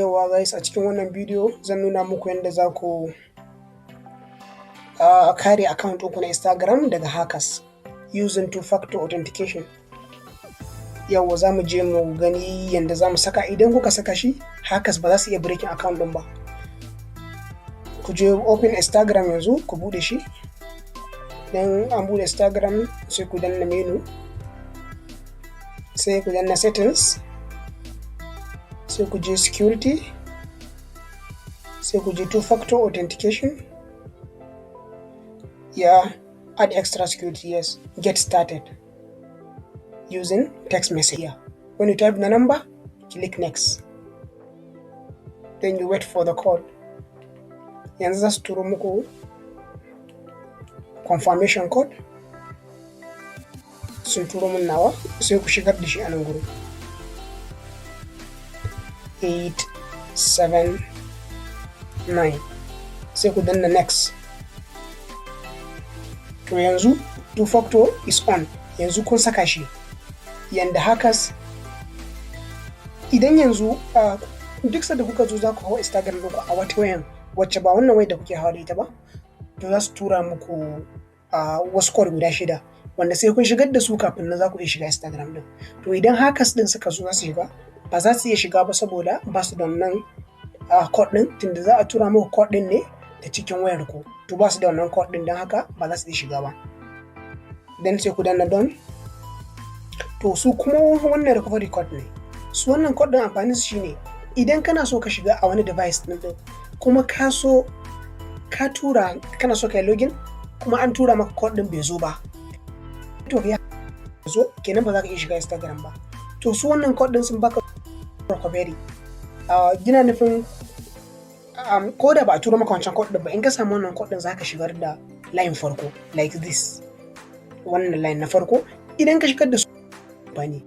Yauwa guys, a cikin wannan bidiyo zan nuna muku yadda za ku kare account ɗinku na Instagram daga hackers using two factor authentication. Yauwa, za mu je mu gani yadda za mu saka. Idan kuka saka shi, hackers ba za su iya breaking account ɗin ba. Ku je open Instagram yanzu, ku buɗe shi. Idan an buɗe Instagram, sai ku danna menu, sai ku danna settings, sai ku je security, sai ku je two factor authentication. Yeah, add extra security, yes, get started using text message. Yeah. When you type the number, click next. Then you wait for the code. Yanzu za su turo muku confirmation code. Sun turo min nawa, sai ku shigar da shi a nan gurin. 8, 7, 9, sai ku danna next. To, yanzu two factor is on. Yanzu kun saka shi yanda hackers, idan yanzu duk sanda kuka zo za ku hau Instagram ɗinku a wata wayan wacce ba wannan wayar da kuke hawa da ita ba, to za su tura muku wasu code guda shida wanda sai kun shigar da su kafin nan za ku iya shiga Instagram ɗin. To, idan hackers ɗin suka zo za su shiga, ba za su iya shiga ba saboda ba su da wannan code ɗin, tunda za a tura muku code ɗin ne da cikin wayar ku. To, ba su da wannan code ɗin, don haka ba za su iya shiga ba. Dan sai ku danna done. To, su kuma wannan recovery code ne. Su wannan code ɗin, amfanin su shine idan kana so ka shiga a wani device ɗin, kuma ka so ka tura, kana so ka yi login, kuma an tura maka code ɗin bai zo ba, to ya zo kenan ba za ka iya shiga Instagram ba. To, su wannan code ɗin sun baka recovery, gina nufin ko da ba a turo maka wancan code ɗin ba, in ka samu wannan code ɗin, za ka shigar da line farko like this. Wannan line na farko, idan ka shigar da su amfani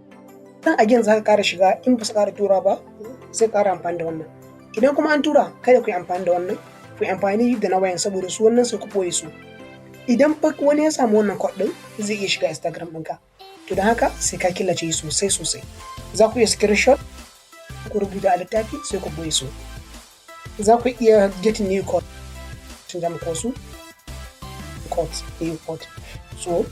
dan again za ka ƙara shiga. In ba su ƙara tura ba, sai ƙara amfani da wannan. Idan kuma an tura, kada ku yi amfani da wannan, ku yi amfani da na wayan, saboda su wannan sai ku ɓoye su. Idan fa wani ya samu wannan code ɗin, zai iya shiga Instagram ɗinka. To, don haka sai ka killace sosai sosai. Za ku iya screenshot, ku rubuta a littafi, sai ku ɓoye su. Za ku iya getting new code, canza muku wasu code, new code. So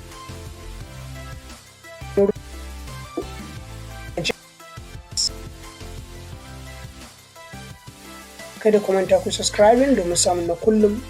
kada ku manta ku subscribing domin samun na kullum.